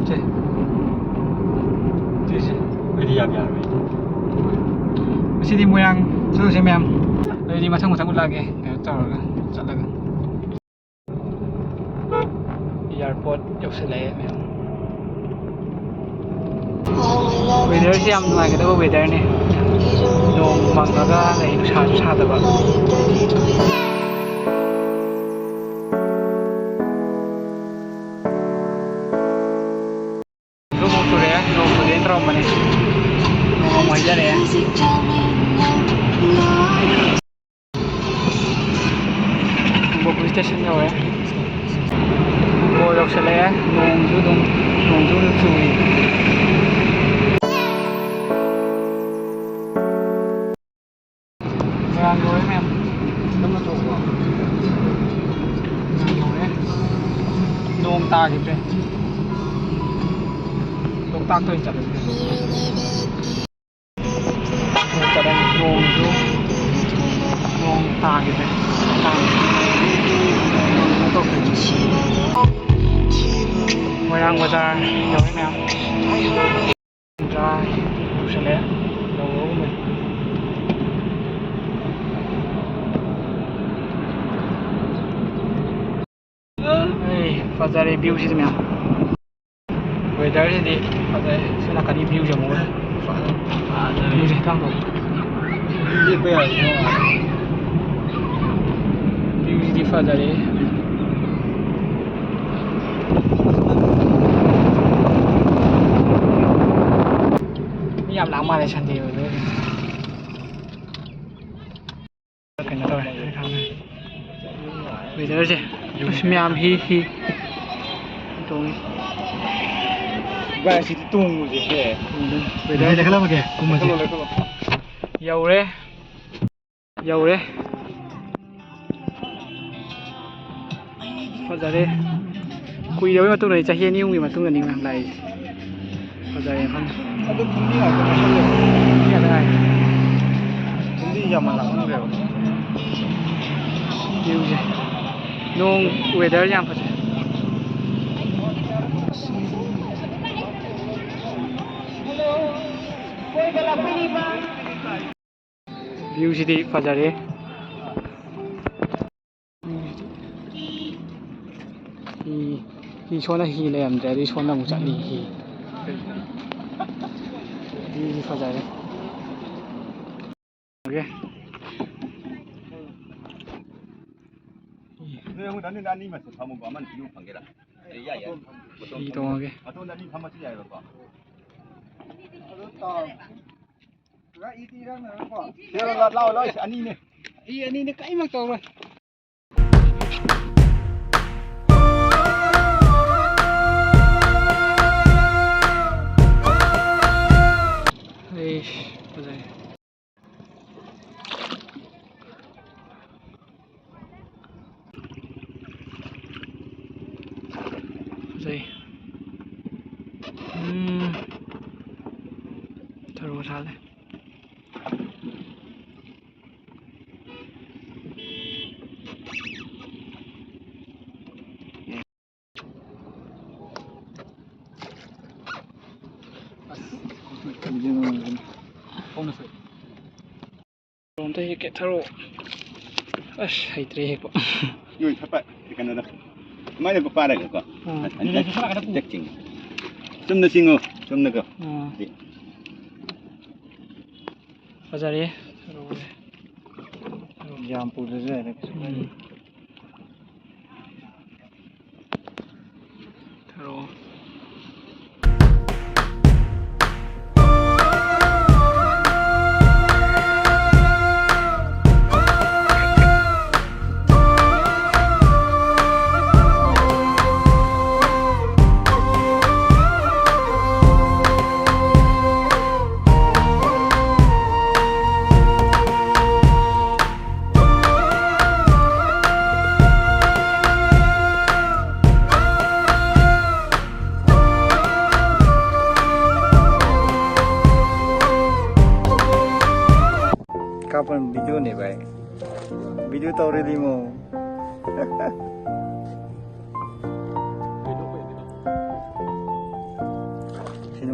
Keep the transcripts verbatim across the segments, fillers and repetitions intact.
ꯁꯦ꯫ ꯁꯤꯁꯦ꯫ ꯑꯩꯗꯤ ꯌꯥꯝ ꯌꯥꯔꯣꯏ꯫ ꯉꯁꯤꯗꯤ ꯃꯣꯏꯔꯥꯡ ꯆꯠꯂꯨꯁꯦ ꯃꯌꯥꯝ꯫ ꯑꯗꯨꯗꯤ ꯃꯊꯪ ꯃꯊꯪ ꯎꯠꯂꯛꯑꯒꯦ꯫ ꯀꯩꯅꯣ ꯇꯧꯔꯒ, ꯆꯠꯂꯒ꯫ ꯑꯦꯌꯥꯔꯄꯣꯔꯠ ꯌꯧꯁꯤꯜꯂꯛꯑꯦ ꯃꯌꯥꯝ꯫ ꯋꯦꯗꯔꯁꯤ ꯌꯥꯝ ꯅꯨꯡꯉꯥꯏꯒꯗꯕ ꯋꯦꯗꯔꯅꯤ꯫ ꯅꯣꯡ ꯃꯪꯉꯒ ꯂꯩ, ꯅꯨꯡꯁꯥꯁꯨ ꯁꯥꯗꯕ꯫ ꯅꯣꯡ ꯆꯨꯔꯛꯑꯦ, ꯅꯣꯡ ꯆꯨꯔꯛꯑꯦꯅ ꯇꯧꯔꯝꯕꯅꯦ꯫ ꯅꯣꯡ ꯑꯃꯨꯛ ꯍꯩꯊꯔꯛꯑꯦ꯫ ꯈꯣꯡꯕꯣ ꯄꯨꯂꯤꯁ ꯁ꯭ꯇꯦꯁꯟ ꯌꯧꯔꯦ꯫ ꯈꯣꯡꯕꯣ ꯌꯧꯁꯜꯂꯛꯑꯦ꯫ ꯅꯣꯡꯁꯨ ꯑꯗꯨꯝ, ꯅꯣꯡꯁꯨ ꯑꯗꯨꯝ ꯆꯨꯔꯤ꯫ ꯃꯣꯏꯔꯥꯡ ꯌꯧꯔꯦ ꯃꯌꯥꯝ꯫ ꯇꯞꯅ ꯊꯧꯕ꯭ꯔꯣ? ꯃꯣꯏꯔꯥꯡ ꯌꯧꯔꯦ꯫ ꯅꯣꯡ ꯇꯥꯈꯤꯗ꯭ꯔꯦ꯫ ꯂꯣꯛꯇꯥꯛꯇ ꯑꯣꯏꯅ ꯆꯠꯂꯁꯦ꯫ ꯅꯣꯡꯁꯨ, ꯅꯣꯡ ꯇꯥꯈꯤꯗ꯭ꯔꯦ꯫ ꯃꯣꯏꯔꯥꯡ ꯕꯖꯥꯔ ꯌꯧꯔꯦ ꯃꯌꯥꯝ꯫ ꯁꯦꯟꯗ꯭ꯔꯥ ꯌꯧꯁꯜꯂꯛꯑꯦ꯫ ꯌꯧꯔꯛꯑꯒꯨꯝꯕꯅꯤ꯫ ꯑꯩ ꯐꯖꯔꯦ view ꯁꯤꯗꯤ ꯃꯌꯥꯝ꯫ Weather ꯁꯤꯗꯤ ꯐꯖꯔꯦ꯫ ꯁꯤ ꯅꯥꯀꯟꯒꯤ view ꯁꯦ ꯑꯃꯨꯛ ꯐꯖꯔꯦ꯫ View ꯁꯦ ꯍꯦꯛꯇ ꯍꯥꯡꯗꯣꯛꯑꯣ꯫ ꯂꯦꯞꯄ ꯌꯥꯔꯗꯤ ꯅꯨꯡꯉꯥꯏ꯫ View ꯁꯤꯗꯤ ꯐꯖꯔꯦ꯫ ꯃꯤ ꯌꯥꯝ ꯂꯥꯛ ꯃꯥꯜꯂꯦ Sunday ꯑꯣꯏꯕꯩ꯫ ꯀꯩꯅꯣ ꯇꯧꯔꯦ꯫ Weather ꯁꯦ꯫ ꯑꯁ, ꯃꯌꯥꯝ ꯍꯤ, ꯍꯤ ꯇꯣꯡꯉꯤ꯫ ꯚꯥꯏ, ꯑꯁꯤꯗꯤ ꯇꯣꯡꯉꯨꯁꯦ꯫ Weather ꯁꯦ꯫ ꯂꯩꯈꯠꯂꯝꯃꯒꯦ, ꯀꯨꯝꯃꯁꯦ꯫ ꯂꯩꯈꯠꯂꯣ, ꯂꯩꯈꯠꯂꯣ꯫ ꯌꯧꯔꯦ꯫ ꯌꯧꯔꯦ꯫ ꯐꯖꯔꯦ꯫ ꯀꯨꯏꯔꯕꯩ ꯃꯇꯨꯡꯗꯅꯤ, ꯆꯍꯤ ꯑꯅꯤ ꯑꯍꯨꯝꯒꯤ ꯃꯇꯨꯡꯗꯅꯤ ꯃꯌꯥꯝ ꯂꯥꯛꯏꯁꯦ꯫ ꯐꯖꯔꯦ ꯃꯐꯝꯁꯦ꯫ ꯑꯗꯨ ꯐꯨꯝꯗꯤ ꯉꯥꯛꯇ ꯉꯥꯏꯁꯜꯂꯦ꯫ ꯐꯨꯝꯗꯤ ꯉꯥꯛꯇ ꯉꯥꯏꯔꯦ꯫ ꯐꯨꯝꯗꯤ ꯌꯥꯝꯃꯜꯂꯛꯃꯟꯈ꯭ꯔꯦꯕ꯫ View ꯁꯦ꯫ ꯅꯣꯡ weather ꯌꯥꯝ ꯐꯖꯩ꯫ View ꯁꯤꯗꯤ ꯐꯖꯔꯦ꯫ ꯍꯤ, ꯍꯤ ꯁꯣꯝꯗ ꯍꯤ ꯂꯩꯔꯝꯗ꯭ꯔꯦ, ꯑꯗꯨꯗꯤ ꯁꯣꯝꯗ ꯑꯃꯨꯛ ꯆꯠꯂꯤ ꯍꯤ꯫ ꯍꯤꯁꯤ ꯐꯖꯔꯦ꯫ ꯑꯣꯀꯦ꯫ ꯅꯣꯏ ꯑꯍꯨꯝ, ꯅꯣꯏ ꯑꯅꯤ ꯃꯁꯦ ꯐꯝꯃꯨꯀꯣ, ꯑꯃꯅ ꯄꯤꯌꯨ ꯐꯪꯒꯦꯔꯥ? ꯑꯦ, ꯌꯥꯏ, ꯌꯥꯏ꯫ ꯍꯤ ꯇꯣꯡꯉꯒꯦ꯫ ꯃꯇꯣꯟꯗ ꯑꯅꯤ ꯐꯝꯃꯁꯨ ꯌꯥꯏꯕꯀꯣ꯫ ꯁꯤꯗ ꯂꯥꯎ, ꯂꯥꯎ, ꯂꯥꯎ, ꯁꯤ ꯑꯅꯤꯅꯦ꯫ ꯍꯤ ꯑꯅꯤꯅꯦ, ꯀꯔꯤꯃꯛ ꯇꯧꯔꯣꯏ꯫ ꯑꯩꯁ, ꯐꯖꯩ꯫ ꯐꯖꯩ꯫ ꯎꯝ꯫ ꯊꯔꯣ ꯁꯥꯠꯂꯦ꯫ ꯑꯝꯇ ꯍꯦꯛꯀꯦ ꯊꯔꯣ꯫ ꯑꯁ, ꯍꯩꯇ꯭ꯔꯦ ꯍꯦꯛꯄ꯫ ꯅꯣꯏ ꯊꯠꯄ ꯀꯩꯅꯣꯗ꯫ ꯁꯨꯃꯥꯏꯅ ꯄꯥꯏꯔꯒꯀꯣ꯫ ꯑꯥ꯫ ꯑꯅꯤ-, ꯑꯅꯤ ꯆꯤꯡꯉꯤ꯫ ꯆꯨꯝꯅ ꯆꯤꯡꯉꯨ, ꯆꯨꯝꯅꯀꯣ꯫ ꯑꯥ꯫ ꯁꯤ꯫ ꯐꯖꯔꯦ ꯊꯔꯣꯁꯦ꯫ ꯌꯥꯝ ꯄꯨꯗ꯭ꯔꯁꯨ ꯌꯥꯏꯗ, ꯀꯩꯁꯨ ꯀꯥꯏꯗꯦ꯫ ꯎꯝ꯫ ꯊꯔꯣ꯫ ꯀꯥꯞꯄ video ꯅꯦ ꯚꯥꯏ꯫ Video ꯇꯧꯔꯗꯤ ꯃꯣ꯫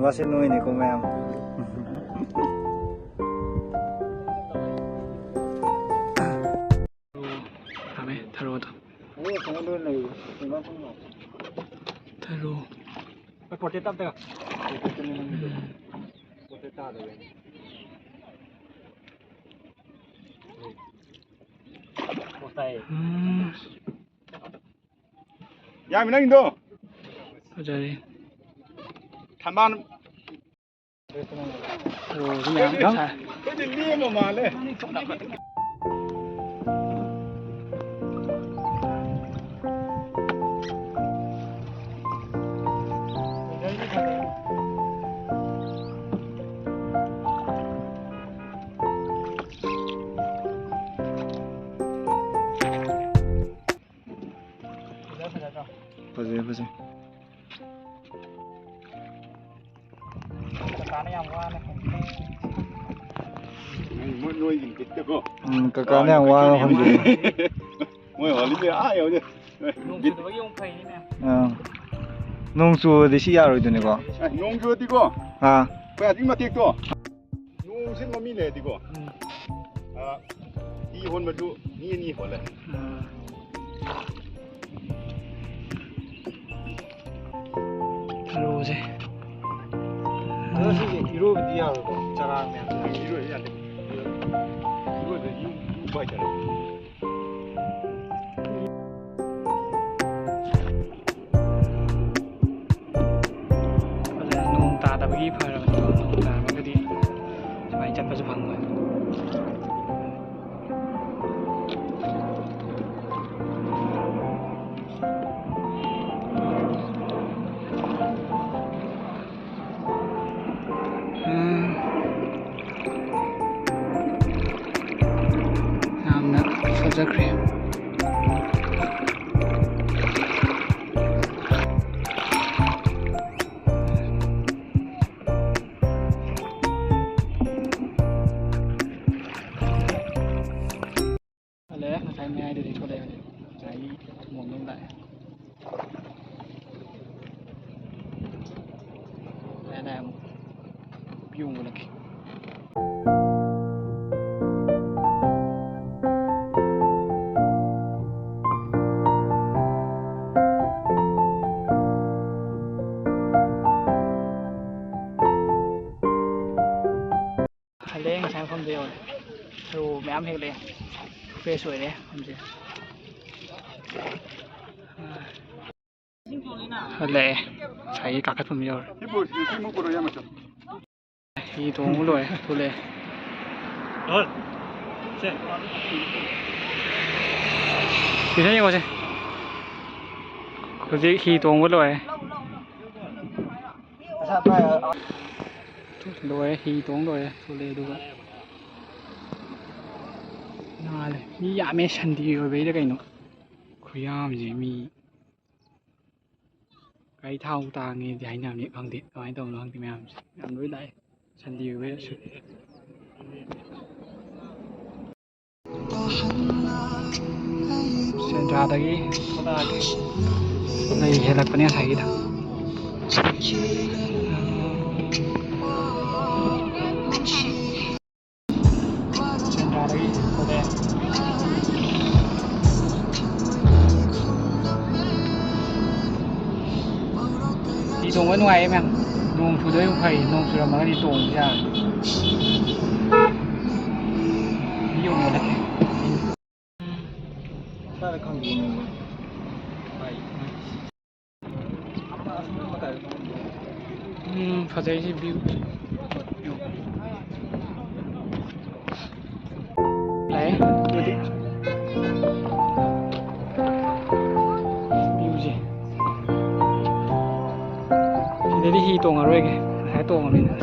ꯃꯁꯤ ꯅꯣꯏꯅꯤꯀꯣ ꯃꯌꯥꯝ꯫ ꯊꯝꯃꯦ, ꯊꯔꯣꯗꯣ꯫ ꯊꯔꯣ꯫ ꯎꯝ꯫ ꯎꯝ꯫ ꯌꯥꯝꯃꯤ ꯅꯪꯗꯣ꯫ ꯐꯖꯔꯦ꯫ ꯊꯝꯕꯥꯜ꯫ ꯔꯣꯁꯤ ꯃꯌꯥꯝ ꯁꯥꯏ꯫ ꯑꯩꯈꯣꯏꯗꯤ ꯂꯦꯝꯕ ꯃꯥꯜꯂꯦ꯫ ꯐꯖꯩ, ꯐꯖꯩ꯫ ꯀꯀꯥꯅ ꯌꯥꯝ ꯋꯥꯅ ꯍꯣꯟꯕꯤ꯫ ꯃꯣꯏ ꯅꯣꯏꯒꯤ ꯕꯤꯠꯇꯀꯣ꯫ ꯎꯝ, ꯀꯀꯥꯅ ꯌꯥꯝ ꯋꯥꯅ ꯍꯣꯟꯕꯤ꯫ ꯃꯣꯏ ꯍꯣꯜꯂꯤꯁꯦ ꯑꯥ ꯌꯧꯔꯦ꯫ ꯅꯣꯡ ꯕꯤꯠ꯫ ꯆꯨꯗꯕꯒꯤ ꯑꯃꯨꯛ ꯐꯩꯅꯦ꯫ ꯑꯥ꯫ ꯅꯣꯡ ꯆꯨꯔꯗꯤ ꯁꯤ ꯌꯥꯔꯣꯏꯗꯣꯏꯅꯤꯀꯣ꯫ ꯑꯦ, ꯅꯣꯡ ꯆꯨꯔꯗꯤꯀꯣ꯫ ꯑꯥ꯫ ꯑꯩꯈꯣꯏ ꯑꯗꯨꯒꯤ ꯃꯇꯦꯛꯇꯣ꯫ ꯅꯣꯡꯁꯦ ꯃꯃꯤ ꯂꯩꯔꯗꯤꯀꯣ꯫ ꯎꯝ꯫ ꯑꯥ, ꯍꯤ ꯍꯣꯟꯕꯁꯨ ꯃꯤ ꯑꯅꯤ ꯍꯣꯜꯂꯦ꯫ ꯎꯝ꯫ ꯊꯔꯣꯁꯦ꯫ ꯑꯗꯣ ꯁꯤꯁꯦ ꯏꯔꯣꯏꯕꯗꯤ ꯌꯥꯔꯣꯏꯀꯣ? ꯆꯔꯥꯡ ꯃꯌꯥꯝꯁꯦ꯫ ꯏꯔꯣꯏꯕ ꯌꯥꯗꯦ꯫ ꯏꯔꯣꯏꯕꯗꯤ ꯌꯨ-, ꯌꯨꯕ ꯍꯥꯏꯇꯥꯔꯦ꯫ ꯑꯗꯨꯅ ꯅꯣꯡ ꯇꯥꯗꯕꯒꯤ ꯐꯔꯕꯅꯤ꯫ ꯅꯣꯡ ꯇꯥꯔꯝꯃꯒꯗꯤ ꯁꯨꯃꯥꯏꯅ ꯆꯠꯄꯁꯨ ꯐꯪꯉꯣꯏ꯫ ꯎꯝ꯫ ꯌꯥꯝꯅ ꯐꯖꯈ꯭ꯔꯦ꯫ ꯍꯜꯂꯛꯑꯦ, ꯉꯁꯥꯏ ꯃꯌꯥꯏꯗꯗꯤ ꯊꯣꯛꯂꯛꯑꯦ, ꯍꯧꯖꯤꯛ ꯉꯁꯥꯏꯒꯤ ꯃꯣꯝꯗ ꯑꯃꯨꯛ ꯂꯥꯛꯑꯦ꯫ ꯂꯥꯛꯑꯦ, ꯂꯥꯛꯑꯦ, ꯌꯣꯡ ꯎꯠꯂꯛꯀꯦ꯫ ꯍꯜꯂꯛꯑꯦ, ꯉꯁꯥꯏ ꯃꯐꯝꯗ ꯌꯧꯔꯦ꯫ ꯊꯔꯣ ꯃꯌꯥꯝ ꯍꯦꯛꯂꯛꯑꯦ꯫ Fresh ꯑꯣꯏꯔꯦ ꯃꯐꯝꯁꯦ꯫ ꯍꯜꯂꯛꯑꯦ꯫ ꯉꯁꯥꯏꯒꯤ ꯀꯥꯈꯠꯐꯝ ꯌꯧꯔꯦ꯫ ꯍꯤ ꯇꯣꯡꯕ ꯂꯣꯏꯔꯦ꯫ ꯊꯣꯛꯂꯛꯑꯦ꯫ ꯁꯤꯗ ꯌꯦꯡꯉꯣꯁꯦ꯫ ꯍꯧꯖꯤꯛ ꯍꯤ ꯇꯣꯡꯕ ꯂꯣꯏꯔꯦ꯫ ꯂꯣꯏꯔꯦ, ꯍꯤ ꯇꯣꯡ ꯂꯣꯏꯔꯦ꯫ ꯊꯣꯛꯂꯛꯑꯦ ꯑꯗꯨꯒ ꯅꯥꯜꯂꯦ꯫ ꯃꯤ ꯌꯥꯝꯃꯦ, Sunday ꯑꯣꯏꯕꯩꯔ ꯀꯩꯅꯣ꯫ ꯈꯨꯌꯥꯝꯁꯦ ꯃꯤ꯫ ꯒꯥꯔꯤ ꯊꯥꯎ ꯇꯥꯡꯉꯦꯗꯤ ꯍꯥꯏꯅꯕꯅꯤ, ꯈꯪꯗꯦ ꯀꯃꯥꯏꯅ ꯇꯧꯕꯅꯣ ꯈꯪꯗꯦ꯫ ꯃꯌꯥꯝꯁꯦ ꯌꯥꯝ ꯂꯣꯏ ꯂꯥꯛꯑꯦ꯫ Sunday ꯑꯣꯏꯕꯩꯔꯁꯨ꯫ ꯁꯦꯟꯗ꯭ꯔꯥꯗꯒꯤ ꯊꯣꯛꯂꯛꯑꯒꯦ꯫ ꯂꯩ ꯍꯦꯜꯂꯛꯄꯅꯦ ꯉꯁꯥꯏꯒꯤꯗꯣ꯫ ꯁꯦꯟꯗ꯭ꯔꯥꯗꯒꯤ ꯊꯣꯛꯂꯛꯑꯦ꯫ ꯍꯤ ꯇꯣꯡꯕ ꯅꯨꯡꯉꯥꯏꯌꯦ ꯃꯌꯥꯝ꯫ ꯅꯣꯡ ꯆꯨꯗꯣꯏꯕꯨ ꯐꯩ, ꯅꯣꯡ ꯆꯨꯔꯝꯃꯒꯗꯤ ꯇꯣꯡꯕꯁꯨ ꯌꯥꯔꯣꯏ꯫ ꯃꯤ ꯌꯣꯡ ꯎꯠꯂꯛꯀꯦ꯫ ꯎꯝ, ꯐꯖꯩꯁꯤ view꯫ ꯂꯥꯛꯑꯦ, ꯑꯗꯨꯗꯤ viewꯁꯦ꯫ ꯁꯤꯗꯗꯤ ꯍꯤ ꯇꯣꯡꯉꯔꯣꯏꯒꯦ, ꯉꯁꯥꯏ ꯇꯣꯡꯉꯕꯅꯤꯅ꯫